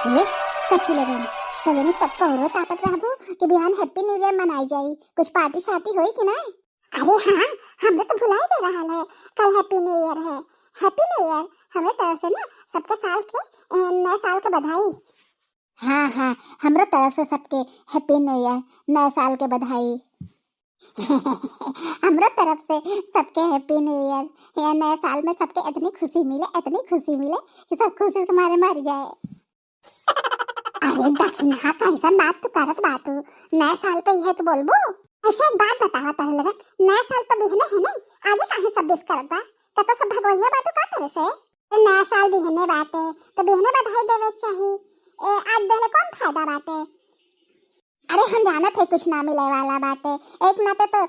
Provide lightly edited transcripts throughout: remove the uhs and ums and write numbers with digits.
हे सखी लगन सगनी तब कहो ताकत रहबो कि बिहान हैप्पी न्यू ईयर मनाई जाई, कुछ पार्टी शार्टी होई कि नहीं? अरे हाँ, हमने तो भुला ही दे रहा है, कल हैप्पी न्यू ईयर है। हैप्पी न्यू ईयर हमारे तरफ से ना सबके साल के नए साल के बधाई। हाँ हाँ, हमरे तरफ से सबके हैप्पी न्यू ईयर, नए साल के बधाई। हमरो तरफ से सबके हैप्पी न्यू ईयर। ये नए साल में सबके इतनी खुशी मिले, इतनी खुशी मिले कि सब खुशी के मारे मर जाए। अरे दक्षिणा, कैसन बात तू करत बाटू? नए साल पे यह तो बोलबो? ऐसे एक बात बतावा तहरे लगन, नया साल तो बिहने है नहीं, आजे काहे सब विश करत बा? त तो सब भगवैया बाटू का करे से? तो नया साल बिहने बाटे तो बिहने बधाई देवे के चाही, ए आज देले कौन फायदा बाटे? अरे हम जानत है कुछ ना मिले वाला बाटे, एक नाते तो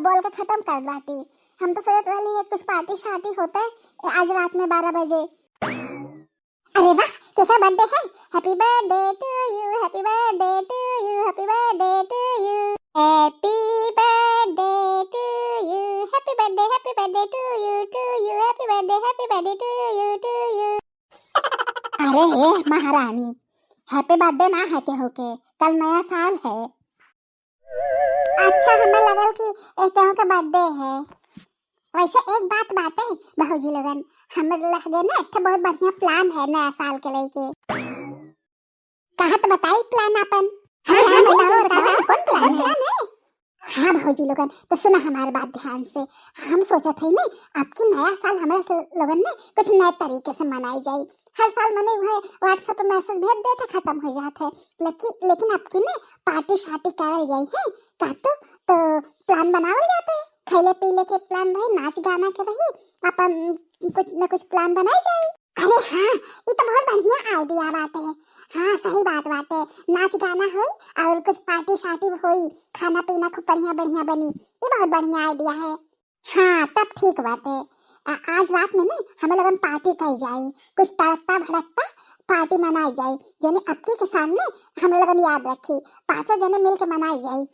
बोल के खत्म कर बाटी। हम तो सोचत रहली है कुछ पार्टी शार्टी होता है आज रात में 12 बजे। अरे वाह, केकर बर्थडे है? Happy birthday to you, happy birthday to you, happy birthday to you, happy birthday to you, happy birthday, happy birthday to you, to you, happy birthday, happy birthday to you, to you. अरे हे महारानी, happy birthday ना है के होके, कल नया साल है। अच्छा, हमें लगल कि केहू का बर्थडे है। वैसे एक बात बाटे भौजी लोगन, हमर लगे ना एक बहुत बढ़िया प्लान है नया साल के लेके। कहा तो बताई प्लान अपन। हाँ हाँ, बताओ बताओ, कौन प्लान है? हाँ भौजी लोगन, तो सुना हमारे बात ध्यान से। हम सोचा थे ना आपकी नया साल हमारे लोगन ने कुछ नए तरीके से मनाई जाए। हर साल मने हुए व्हाट्सएप पे मैसेज भेज देते, खत्म हो जाते है, लेकिन लेकिन आपकी ने पार्टी शार्टी करल जाई है। कहा तो प्लान बनावल जाते है, खैले पीले के प्लान रही, नाच गाना के रही, अपन कुछ न कुछ प्लान बनाई जाए। अरे हाँ, ये तो बहुत बढ़िया आइडिया बात है। हाँ सही बात बात है, नाच गाना होई और कुछ पार्टी शार्टी होई, खाना पीना खूब बढ़िया बढ़िया बनी, ये बहुत बढ़िया आइडिया है। हाँ तब ठीक बात है। आज रात में ना हमें लगन पार्टी कही जाए, कुछ तड़कता भड़कता पार्टी मनाई जाए, यानी अबकी के सामने हम लगन याद रखी, पांचों जने मिल के मनाई जाए।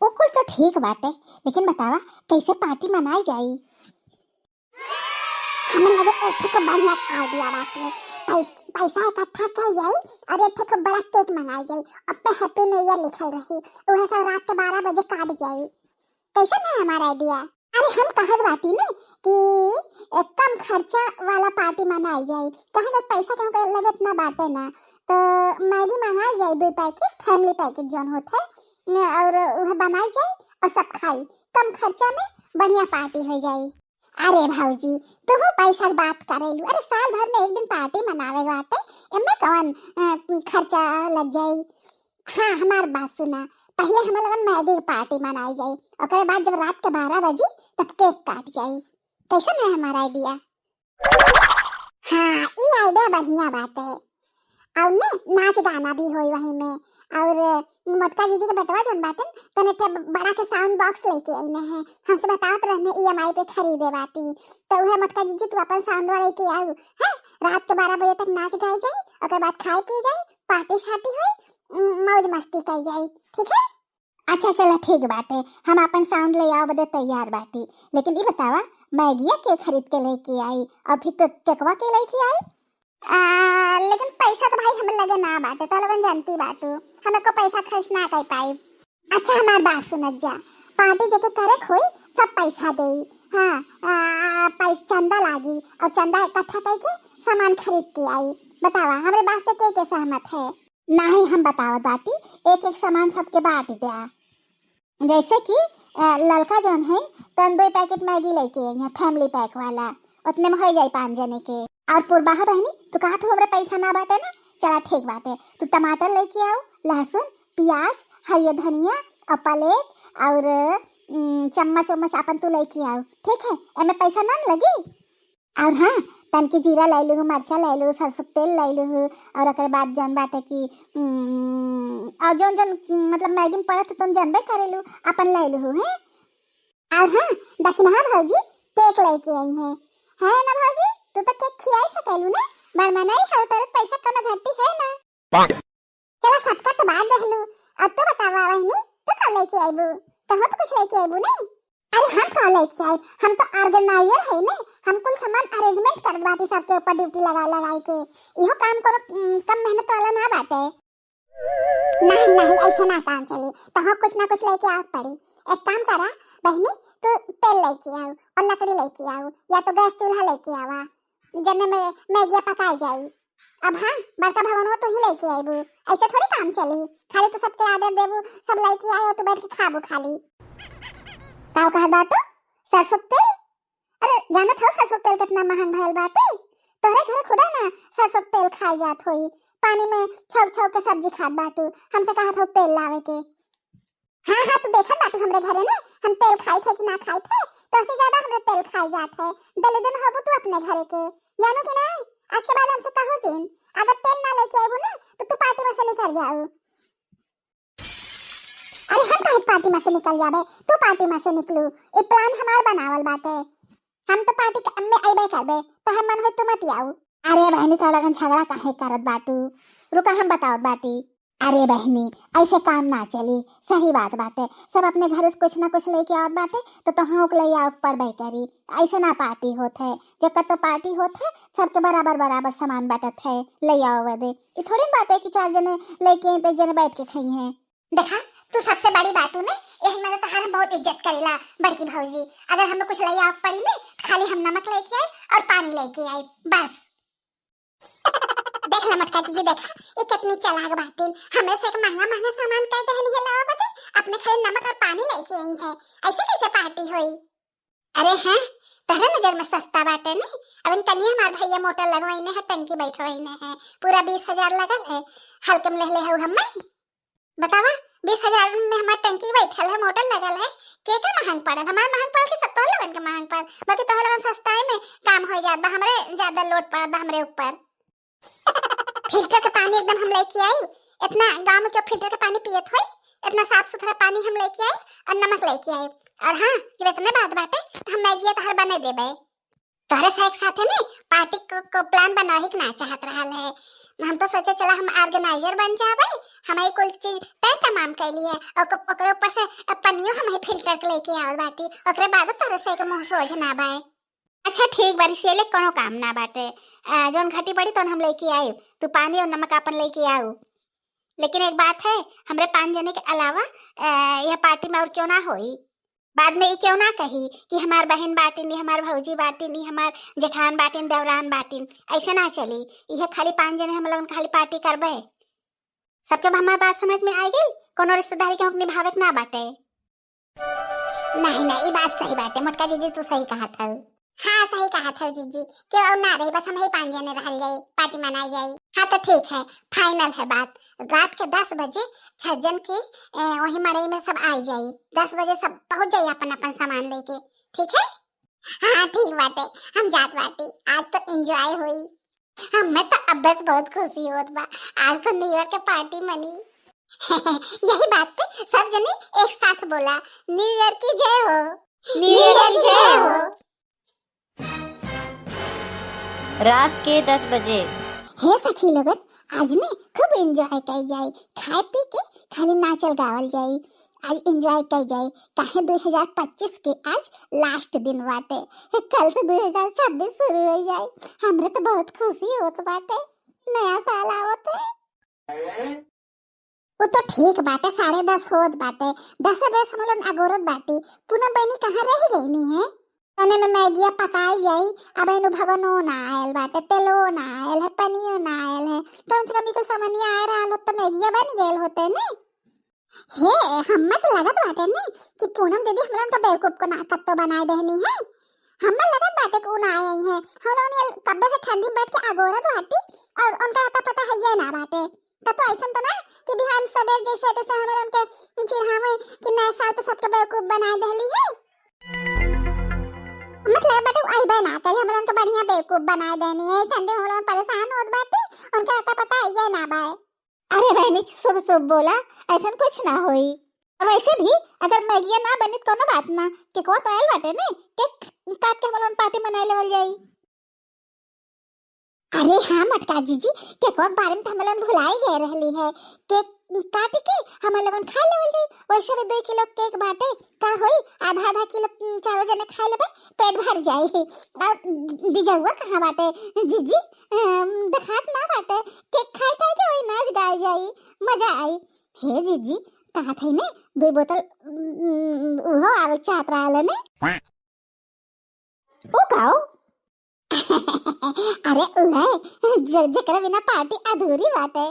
वो कुल तो ठीक बाटे, लेकिन बतावा कैसे पार्टी मनाई जाई? हमें लगे एक ठे बढ़िया आइडिया बाटे। पैसा इकट्ठा कर जाई और एक ठे बड़ा केक मंगाई जाई, अब पे हैप्पी न्यू ईयर लिखल रही, वह सब रात के 12 बजे काट जाई। कैसा है हमारा आइडिया? अरे हम कहत बाटी ने कि कम खर्चा वाला पार्टी मनाई जाई, कहे के पैसा क्यों के लगे इतना बाटे ना, तो मैगी मंगाई जाई 2 पैकेट, फैमिली पैकेट जोन होते ने, और वह बनाई जाए और सब खाई, कम खर्चा में बढ़िया पार्टी हो जाई। अरे भाऊजी तू पैसा के बात करेलू, अरे साल भर में एक दिन पार्टी मनावे बाटे, एमे कौन खर्चा लग जाई? हाँ हमार बात सुना, पहले हमें लगन मैगी के पार्टी मनाई जाई, ओकरे बाद जब रात के 12 बजी तब केक काट जाई। कैसा है हमारा आइडिया? हाँ ये आइडिया बढ़िया बात है। और ने नाच गाना भी होई वही में, और मोटका जीजी के बेटवा जोन बाटन तने के बड़ा के साउंड बॉक्स लेके आईने है, हमसे बतावत रहने ईएमआई पे खरीदे बाटी, तो वह मोटका जीजी तू अपन साउंड वाला लेके आऊ है, रात के 12 बजे तक नाच गाई जाई, ओकर बाद खाई पी जाई, पार्टी शार्टी होई, मौज मस्ती कई जाई, ठीक है? अच्छा चलो ठीक बाटे, हम अपन साउंड ले आओ बदे तैयार बाटी, लेकिन ये बतावा मैगिया के खरीद के लेके आई और फिर केकवा के लेके आई? लेकिन पैसा तो भाई हमें लगे ना बाटे, तो लगन जानती बाटू हमें को पैसा खर्च ना कर पाई। अच्छा हमार बात सुनत जा, पार्टी जेके करे खोई सब पैसा देई। हाँ पैसा चंदा लागी और चंदा इकट्ठा करके सामान खरीद के आई। बतावा हमारे बात से के के सहमत है? नहीं हम बतावत बाटी, एक एक सामान सबके बांट दिया, जैसे कि लड़का जोन है तो 2 पैकेट मैगी लेके आई है फैमिली पैक वाला, उतने में हो जाए 5 जने के। और पुरबाहा बहनी तू कहा तू हमरे पैसा ना बाटे ना, चला ठीक बाटे, तू टमाटर लेके आओ, लहसुन, प्याज, हरियर धनिया और प्लेट और चम्मच उम्मच अपन तू लेके आओ, ठीक है? एमे पैसा ना लगी। और हाँ तनकी जीरा ले लूँ, मरचा ले लूँ, सरसों तेल ले लूँ, और ओकरे बाद जौन बाटे कि और जौन जौन मतलब मैगी में पड़त तुम जानबे करेलू अपन ले लूँ है। और हाँ दक्षिणा भौजी केक लेके आई है, है ना भौजी? तू तो केक खियाई सकेलू ना, बड़ मनाई है तेरे पैसा कम घटी है ना। पाँच। चलो सबका तो बात रहलू, अब तो बतावा वहनी तू कब लेके आईबू? कहो तो कुछ लेके आईबू नहीं? अरे हम का लेके आए, हम तो ऑर्गेनाइजर है ने, हम कुल सामान अरेंजमेंट करत बाटी, सबके ऊपर ड्यूटी लगा लगाई के। इहो काम कोनो कम मेहनत वाला ना बाटे। नहीं नहीं, ऐसे ना काम चली, तो हाँ कुछ ना कुछ लेके आओ पड़ी। एक काम करा बहनी, तू तेल लेके आओ और लकड़ी लेके आओ, या तो गैस चूल्हा लेके आवा जने में मैगी पकाई जाई। अब हाँ बड़का भगवान वो तू ही लेके आईबू, ऐसे थोड़ी काम चली। खाली तू सबके ऑर्डर देबू, सब लेके आए तो बैठ के खाबू खाली। का कहा बाटो सरसों तेल? अरे जानत हो सरसों तेल कितना महंग भइल बाटे? तोहरे घरे खुदा ना सरसों तेल खाई जात होई, पानी में छौक छौक के सब्जी खात बाटू, हमसे कहत हो तेल लावे के। हाँ हाँ तू देखत बाटू हमरे घरे ने हम तेल खाई थे कि ना खाई थे, तो से ज्यादा हमरे तेल खाई जात है। दले दिन होबू तू अपने घरे के, जानो कि नहीं? आज के बाद हमसे कहो जिन अगर तेल ना लेके आईबू ना तो तू पार्टी में से निकल जाऊ। अरे हम काहे पार्टी में से निकल जाबे, तू पार्टी में से निकलू, ए प्लान हमार बनावल बाटे, हम तो पार्टी में आईबे करबे, तो हम मन हो तू मत आऊ। अरे बहनी तो लगन झगड़ा काहे करत बाटू, रुका हम बतावत बाटी। अरे बहनी ऐसे काम ना चली, सही बात बाटे, सब अपने घर से कुछ ना कुछ लेके आवत बाटे, तो तोहाँ के ले आव पड़बे करी, ऐसे ना पार्टी होत है। जब तक तो पार्टी होत है सबके बराबर बराबर सामान बाटत है, ले आओ बदे। ये थोड़ी बात है कि चार जने लेके आए तो एक जने बैठ के खाई है। देखा तू सबसे बड़ी बाटू ने, यही मैंने तहार हम बहुत इज्जत करेला बड़की भौजी। अगर हमें कुछ ले आव पड़ी ने तो खाली हम नमक लेके आए और पानी लेके आए बस। देख ला मटका जीजू, देखा ये कितनी चालाक बाटिन, हमें से एक महंगा महंगा सामान कह दहनी है लावा बदे, अपने खाली नमक और पानी लेके आई है, ऐसे कैसे पार्टी होई? अरे हाँ तोहरा नजर में सस्ता बाटे ने, अब इन कलिया हमार भैया मोटर लगवाइने है, टंकी बैठवाइने है, पूरा 20,000 लगल है, हल्के में ले ले हूँ हमें। बतावा 20,000 में हमार टंकी बैठल है, मोटर लगल है, के का महंग पड़ल? हमार महंग पड़ल कि सब तो लोगन के महंग पड़ल? बाकी तो लोगन सस्ता में काम हो जात बा, हमरे ज्यादा लोड पड़त बा हमरे ऊपर। फिल्टर के पानी एकदम हम लेके आई, इतना गांव में क्यों फिल्टर के पानी पियत होई, इतना साफ सुथरा पानी हम लेके आई और नमक लेके आई। और हाँ जब इतने बात बाटे तो हम मैगी तो हर बने देबे। तोहरे से एक साथे में पार्टी को प्लान बना ही ना चाहत रहल है, हम तो सोचे चला हम ऑर्गेनाइजर बन जाबे, हमारी कुल चीज तय तमाम कैली है, और ओकरे ऊपर से पनियो हम ही फिल्टर के लेके आवल बाटी, ओकरे बाद तोहरे से एक मुंह सोझ ना बाए। अच्छा ठीक बारी से कोनो काम ना बाटे, जोन घटी पड़ी तोन हम लेके आए, तू पानी और नमक अपन लेके आओ। लेकिन एक बात है, हमरे 5 जने के अलावा यह पार्टी में और क्यों ना होई? बाद में ये क्यों ना कही कि हमार बहन बाटिन, हमार भौजी बाटिन, हमार जेठान बाटिन, देवरान बाटिन, ऐसे ना चली। यह खाली 5 जने हम लोगन खाली पार्टी करबे। सबके हमार बात समझ में आई गई? कोनो रिश्तेदारी के हुक्म निभावे के ना बाटे। नहीं नहीं ये बात सही बाटे मोटका जीजी, तू सही कहा था। हाँ सही कहा था जीजी, क्यों और ना रही, बस हम ही 5 जने रहल जाई, पार्टी मनाई जाई। हाँ तो ठीक है, फाइनल है बात। रात के 10 बजे छज्जन के वही मड़ई में सब आई जाई, 10 बजे सब पहुंच जाई अपन अपन सामान लेके, ठीक है? हाँ ठीक बाटे, हम जात बाटे, आज तो एंजॉय हुई। हमें तो अब बस बहुत खुशी होत बा, आज तो न्यू ईयर के पार्टी मनी। यही बात पे सब जने एक साथ बोला, न्यू ईयर की जय हो, न्यू ईयर की जय हो। रात के 10 बजे। हे सखी लोगन, आज ने खूब एंजॉय कर जाई, खाए पी के खाली नाचल गावल जाई, आज एंजॉय कर जाई। काहे 2025 के आज लास्ट दिन बाटे, कल से 2026 शुरू हो जाई। हमरे तो बहुत खुशी होत बाटे, नया साल आवत है। वो तो ठीक बाटे, 10:30 होत बाटे, 10 बजे हम लोग अगोरत बाटे। पूनम बहनी कहाँ रह गई नी है? तने में मैगिया पकाई जाई, अब एनु भगनो ना आयल बाटे, तेलो ना आयल है, पनियो ना आयल है, कम से कम इको सामानिया आए रहल हो तो मैगिया बन गेल होते ने। हे हम्मा तो लगत बाटे ने कि पूनम दीदी हम लोगन का बेवकूफ को ना कत्तो बनाए देहनी है। हम्मा लगत बाटे कि उ ना आई है, हम लोगन ये कब्बे से ठंडी में बैठ के अगोरत बाटी और उनका अता पता है ये ना बाटे। तो ऐसा तो ना कि बिहान सबेर जैसे तैसे हम लोगन के चिढ़ावे कि नया साल तो सबके बेवकूफ बनाए देहली है। मतलब बाटे आई बे ना करे, हम लोगन के बढ़िया बेवकूफ बनाए देनी है, ठंडे हम लोगन परेशान होत बाटे, उनका अता पता है ये ना बाए। अरे बहनी सुबह सुबह बोला, ऐसा कुछ ना होई। और वैसे भी अगर मैगिया ना बनी तो कोनो बात ना, केकवा तो आयल बाटे ने, केक काट के हम लोगन पार्टी मनाए लेवल जाई। अरे हाँ मटका जीजी, केकवा के बारे में तो हम लोगन भुलाई गए रहली है, केक काट के हम लोगन खा लेवल जाई। वैसे भी 2 किलो केक बाटे, का होई, आधा आधा किलो चारों जने खा लेबे, पेट भर जाई। और जीजाउआ कहाँ बाटे? जीजी देखात ना बाटे। केक खाई खाई के वही नाच गाई जाई, मजा आई। हे जीजी, कहा थे ने 2 बोतल उहो आवे के चाहत रहल ने। ओ काओ? अरे उहे जेकरा बिना पार्टी अधूरी बाटे।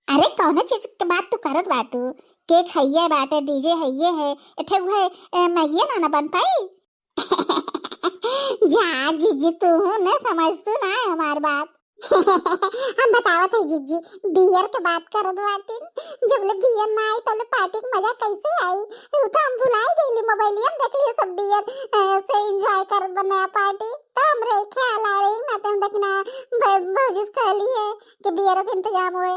अरे कौनो चीज के बात तू करत बाटू? केक हइये बाटे, डीजे हइये है, एठे उहे मैगिया ना ना बन पाई। जा जीजी, तू न समझ तू ना हमार बात। हम बतावत है जीजी, बियर के बात करत बाटी। जब ले बियर ना आई तब ले पार्टी के मजा कैसे आई? उ तो हम भुलाई गईली। मोबाइलिया में देख लियो, सब बियर से एंजॉय करत बा नया पार्टी, तो हमरे ख्याल आ रही ना, तो हम देखना भौजी से कहली है कि बियर के इंतजाम होए।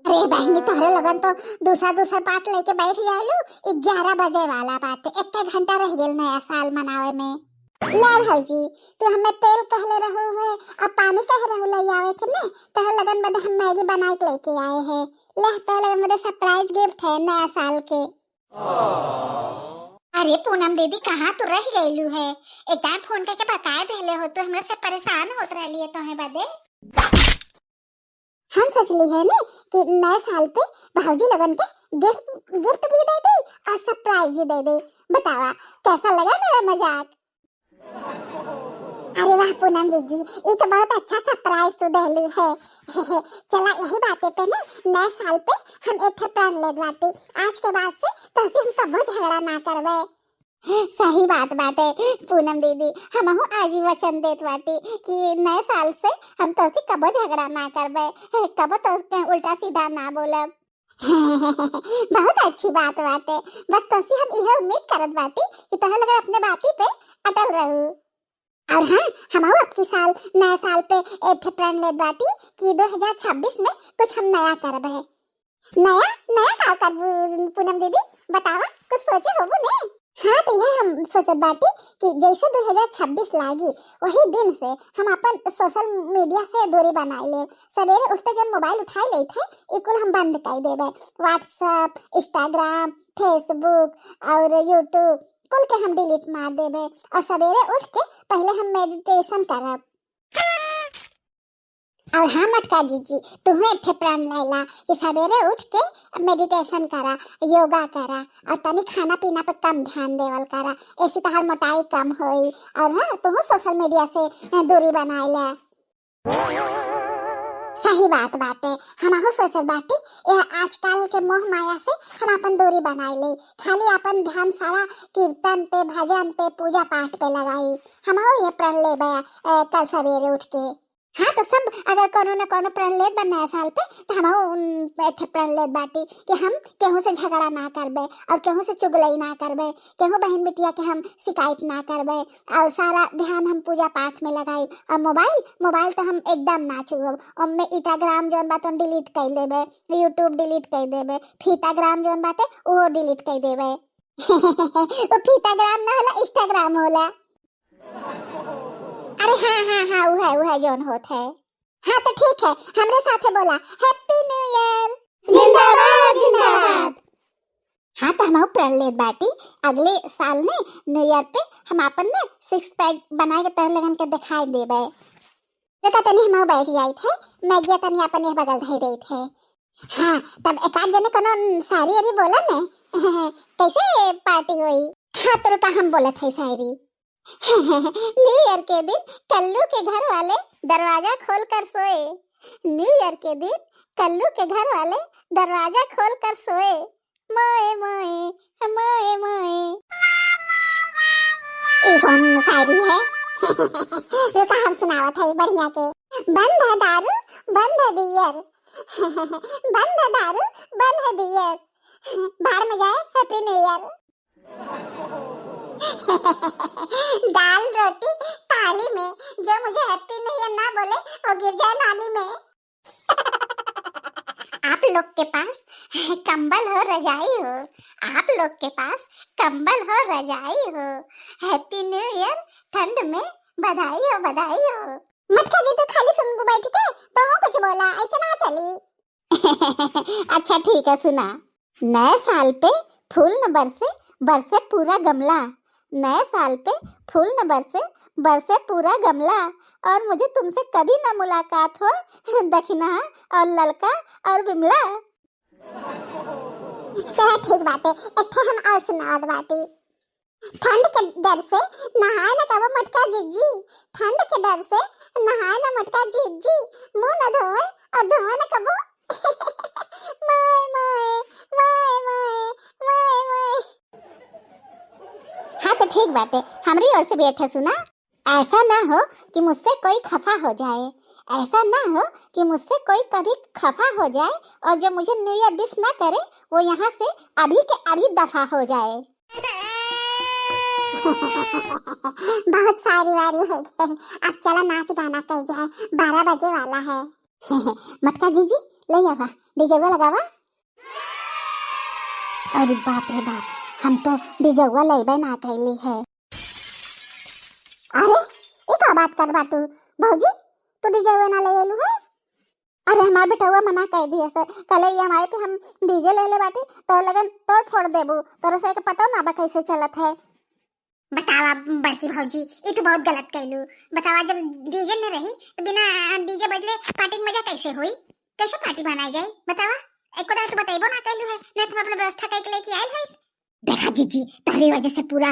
अरे बहनी, तोहरे लगन तो दूसरा दूसरा बात लेके बैठ जालू। 11 बजे वाला बात, एक घंटा रह गेल नया साल मनावे में। ला भौजी, तू हमें तेल कहले रहू है, अब पानी कह रहू ले आवे के ने, तोहर लगन बदे हम मैगी बनाए के लेके आए हैं। ले, तोहर लगन बदे सरप्राइज गिफ्ट है नया साल के। अरे पूनम दीदी, कहाँ तू रह गईलू है? एक टाइम फोन करके बता देले हो तो हमरा से परेशान होत रहली है तोहे बदे। हम सोचली है ने कि नए साल पे भौजी लगन के गिफ्ट गिफ्ट भी दे दे और सरप्राइज भी दे दे। बतावा, कैसा लगा मेरा मजाक? अरे वाह पूनम दीदी, ये तो बहुत अच्छा सरप्राइज तू देलू है। चला, यही बातें पे ने नए साल पे हम एक ठे प्रण ले बाटी, आज के बाद से तो हम कबो झगड़ा ना करबे। सही बात बाटे पूनम दीदी, हमहू आज ही वचन देत बाटी कि नए साल से हम तो से कबो झगड़ा ना करबे, कबो तो उल्टा सीधा ना बोलब। बहुत अच्छी बात बाटे। बस तो हम यह उम्मीद करत बाटी कि तोहर लगन अपने बाती पे अटल रहू। और हाँ, हम अब की साल नए साल पे एक ठे प्रण लेत बाटी कि 2026 में कुछ हम नया करबे। नया नया का करबू पूनम दीदी? बतावा, कुछ सोचे होबू ने? हाँ, तो यह हम सोचत बाटी कि जैसे 2026 लागी, वही दिन से हम अपन सोशल मीडिया से दूरी बना ले। सवेरे उठते जब मोबाइल उठाई लेते हैं, कुल हम बंद कर देबे। व्हाट्सएप, इंस्टाग्राम, फेसबुक और यूट्यूब कुल के हम डिलीट मार देबे और सवेरे उठ के पहले हम मेडिटेशन करब। और हाँ मटका जीजी, तुम्हें एक ठे प्रण लैला कि सवेरे उठ के मेडिटेशन करा, योगा करा और तनी खाना पीना पर कम ध्यान देवल करा। ऐसे तहार मोटाई कम होई। और हाँ, तुम सोशल मीडिया से दूरी बनाए ला। सही बात बाटे। हम सोचत बाटी, यह आजकल के मोह माया से हम अपन दूरी बनाए ले, खाली अपन ध्यान सारा कीर्तन पे, भजन पे, पूजा पाठ पे लगाई। हम ये प्रण ले कल सवेरे उठ के। हाँ, तो सब अगर कोनो न कोनो प्रण लेत बा नया साल पे, तो हम एक प्रण लेत बाटी कि हम केहू से झगड़ा ना करबे और केहू से चुगलई ना करबे, केहू बहन बिटिया के हम शिकायत ना करबे और सारा ध्यान हम पूजा पाठ में लगाई और मोबाइल मोबाइल तो हम एकदम ना छुअब। और में इंस्टाग्राम जौन बा तौन डिलीट कर देबे, यूट्यूब डिलीट कर देबे, फीताग्राम जौन बाटे उहो डिलीट कर देबे। वो फीताग्राम ना होला, इंस्टाग्राम होला। अरे हाँ हाँ हाँ, वो है, वो है जौन होत है। हाँ, तो ठीक है, हमरे साथे बोला, हैप्पी न्यू ईयर। जिंदाबाद, जिंदाबाद। हाँ, तो हम प्रण लेत बाटी, अगले साल ने न्यू ईयर पे हम अपन ने सिक्स पैक बना के तहर लगन के दिखाई देबे। देखा, तनी हम बैठ जाई थे, मैगिया तनी अपन यह बगल धई देत है। हाँ, तब एक आध जने कोनो शायरी अभी बोला ने, कैसे पार्टी हुई। हाँ, तो रुका, हम बोलत है शायरी। न्यू ईयर के दिन कल्लू के घर वाले दरवाजा खोल कर सोए, न्यू ईयर के दिन कल्लू के घर वाले दरवाजा खोल कर सोए, मोए मोए मोए मोए। ये कौन शायरी है? रुका, हम सुनावत है बढ़िया के। बंद है दारू, बंद है बियर, बंद है दारू, बंद है बियर, भाड़ में जाए हैप्पी न्यू ईयर। दाल रोटी थाली में, जो मुझे हैप्पी न्यू ईयर ना बोले वो गिर जाए नाली में। आप लोग के पास कंबल हो, रजाई हो, आप लोग के पास कंबल हो, रजाई हो, हैप्पी न्यू ईयर ठंड में बधाई हो, बधाई हो। मटका जी, तो खाली सुन बैठ के तो हो कुछ बोला, ऐसे ना चली। अच्छा ठीक है, सुना। नए साल पे फूल न बरसे, बरसे पूरा गमला। नए साल पे फूल न बरसे, बरसे पूरा गमला। और मुझे तुमसे कभी ना मुलाकात हो, दखिना और ललका और बिमला। चलो ठीक बाटे, एक ठे हम और सुनावत बाटी। ठंड के डर से नहाए न कबो मटका जीजी, ठंड के डर से नहाए न मटका जीजी, मुंह न धोए और धोए न कबो। My my my my my my. हाँ तो ठीक बाटे, हमारी ओर से भी एक ठे सुना। ऐसा ना हो कि मुझसे कोई खफा हो जाए, ऐसा ना हो कि मुझसे कोई कभी खफा हो जाए, और जो मुझे न्यू ईयर विश ना करे वो यहाँ से अभी के अभी दफा हो जाए। बहुत सारी वारी हो गई, अब चला नाच गाना कल जाए, 12 बजे वाला है। मटका जीजी ले आवा, डीजेवा लगावा। अरे बाप रे बाप, हम तो डीजेवा लेबे ना कैली है। अरे ये का बात कर बाटू भौजी, तू डीजेवा ना ले एलू है? अरे हमार बेटवा मना कह दिए से, कल ये हमारे पे हम डीजे ले ले बाटी तोर लगन तोड़ फोड़ देबू, तोरे से के पता ना बा कैसे चलत है। बतावा बड़की भौजी, ये तो बहुत गलत कहलू। बतावा जब डीजे न रही तो बिना डीजे बजले पार्टी के मजा कैसे होई, कैसे पार्टी बनाई जाए? बतावा एको दार तो बताइबो ना कहलू है, नहीं तुम अपना व्यवस्था करके लेके आयल है। देखा जीजी, तोहरी वजह से पूरा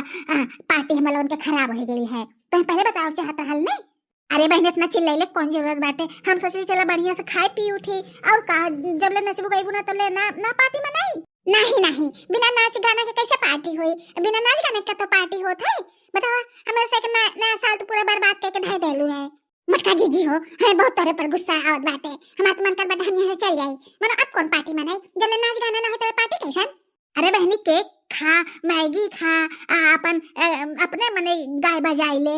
पार्टी हम लोगन के खराब हो गई है। तो पहले बताओ चाहता हल नहीं। अरे बहन इतना चिल्लाइले कौन जरूरत बाटे, हम सोचली चला बढ़िया से खाए पी उठी, और का जब ले नचबू गईबू ना तब ले ना ना पार्टी मनाई। नहीं नहीं, बिना नाच गाना के कैसे पार्टी हुई? बिना नाच गाने का तो पार्टी होत है। बतावा हमारे से नया नया साल तो पूरा बर्बाद करके ढाई देलू है। मटका जीजी हो है, बहुत तोरे पर गुस्सा आवत बाटे, हमार तो मन कर बाटे हम यहाँ से चल जाई। मानो अब कौन पार्टी मनाई जब ले नाच गाना ना हो तो पार्टी कैसन? अरे बहनी केक खा, मैगी खा, अपन अपने मने गाय बजाई ले,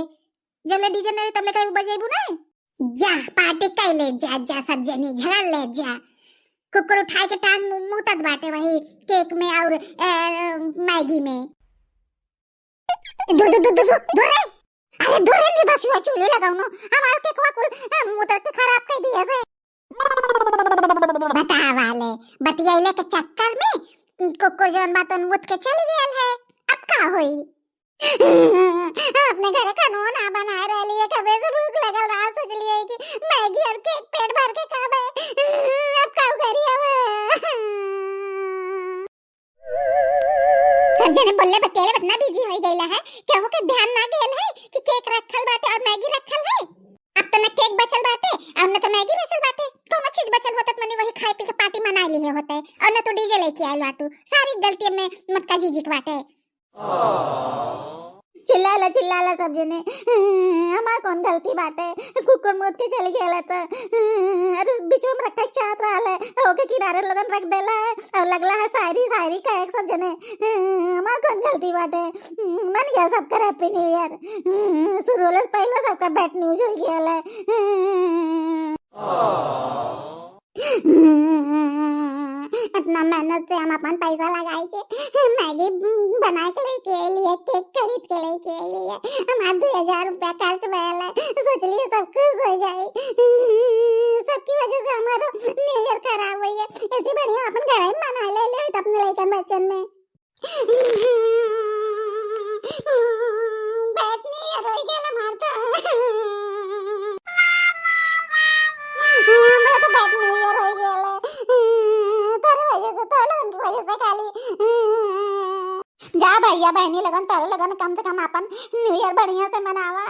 जब ले डीजे नहीं तब ले कहीं बजाइबू नहीं। जा पार्टी कर ले, जा जा सब जनी झगड़ ले जा, कुकुर उठाए के टांग मुतत बाटे वही केक में और मैगी में। दूर दूर दूर दूर दूर रे, अरे दूर रे, नहीं बस हुआ चूल्हे लगाओ नो, हमारे केकवा कुल मुतत के खराब कर दिया से। बता वाले बतियाइले के चक्कर में कुकुर जौन बात मुत के चली गयल है, अब का होई? अपने घर खाना ना बनाए रही है, कबे से भूख लगल रहा, सोच लिए कि मैगी और केक पेट भर के खाबे, अब का करी अब? सब जने बोलले बतेले बतना बिजी हो गइला है, केहू के ध्यान ना गेल है कि केक रखल बाटे और मैगी रखल है। अब तो न केक बचल बाटे और न तो मैगी बचल बाटे, कोनो चीज बचल होता मने वही खाए पी के पार्टी मना लिए होते, और न तो डीजे लेके आयल बाटू। सारी गलती में मटका जीजी के बाटे। चिल्लाला चिल्लाला सब जने, हमार कौन गलती बाटे, कुकुर मुत के चल गया तो अरे बीच में रखा चाहत रहा है, ओके किनारे लगन रख देला है, और लगला है शायरी शायरी का एक सब जने, हमार कौन गलती बाटे। मन गया सबका हैप्पी न्यू ईयर, शुरू होले पहले सबका बैड न्यूज हो गया है। इतना मेहनत से हम अपन पैसा लगाए के मैगी बना के लेके आइलिए, केक खरीद के लेके आइलिए, हमार 2000 रुपया खर्च भयल है, सोचलिए सब खुश हो जाए, सबकी वजह से हमारा न्यू ईयर खराब हो गया। ऐसे बढ़िया अपन घर ही मना ले ले अपने लड़कन बच्चन में। बैड न्यू ईयर हो गया हमार तो, हमरा तो बैड न्यू ईयर हो गया है तेरे वजह से, तो लोगन की वजह से खाली। जा भैया बहनी लगन तारे लगन कम से कम अपन न्यू ईयर बढ़िया से मनावा।